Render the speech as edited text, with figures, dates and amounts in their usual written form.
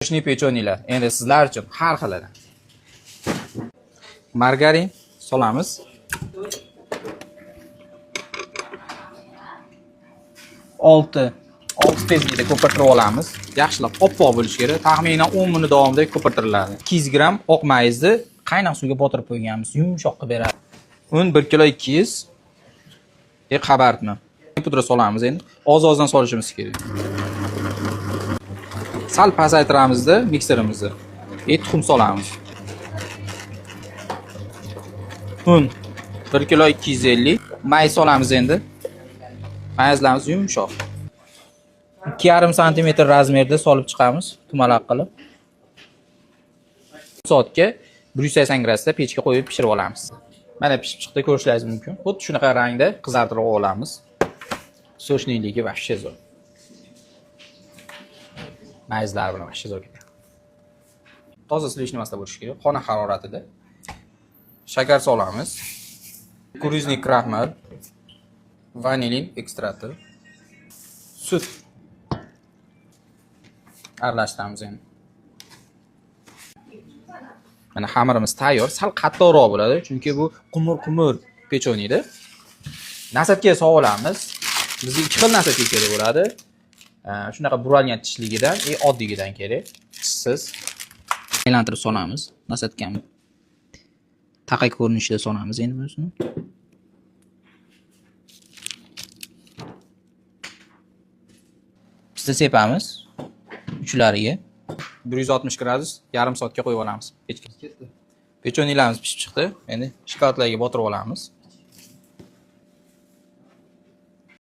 Сочный печенье lar. Endi sizlar uchun har xilidan. Margarin solamiz. 6 6 tezlikda ko'pirtirib olamiz. Yaxshilab oppoq bo'lishi kerak. Taxminan 10 minut davomida ko'pirtiriladi. 200 gramm oq mayizni qaynoq suvga botirib qo'yganmiz. Yumshoq qilib beradi. Un 1 kilo 200. Qabartma. Pudra solamiz endi. Oz-ozdan solishimiz kerak. Sal pasaytiramizda mikserimizni. Tuxum solamiz. Un 1 kilo 250. May solamiz endi. Mayizlarimiz yumshoq. 2,5 santimetr razmerda solib chiqamiz, tumalaq qilib. Soatga 180 gradusda pechga qo'yib pishirib olamiz. Mana pishib chiqdi, ko'rishlaringiz mumkin. Xuddi shunaqa rangda qizartirib olamiz. Сочный ligi вообще zo'r. Mayizlar bilan вообще zo'r ketadi. Toza сливочный масло bo'lishi kerak, xona haroratida. Shakar solamiz. Кукурузный kraxmal, vanilin ekstrakti, sut aralashtiramiz endi. Mana xamirimiz tayyor, sal qattiqroq bo'ladi, chunki bu qumur-qumur pechoniyda. Насадка solib olamiz. Bizga ikki xil насадка kerak bo'ladi. Shunaqa buralgan tishligidan и oddiygidan kerak. Tishsiz. Aylantirib solamiz насадка ni. Taqa ko'rinishida solamiz endi bunisini. Pista sepamiz uchlariga. 160 gradus yarim soatga qo'yib olamiz pechga. Pechoniylarimiz pishib chiqdi. Endi shokoladlarga botirib olamiz.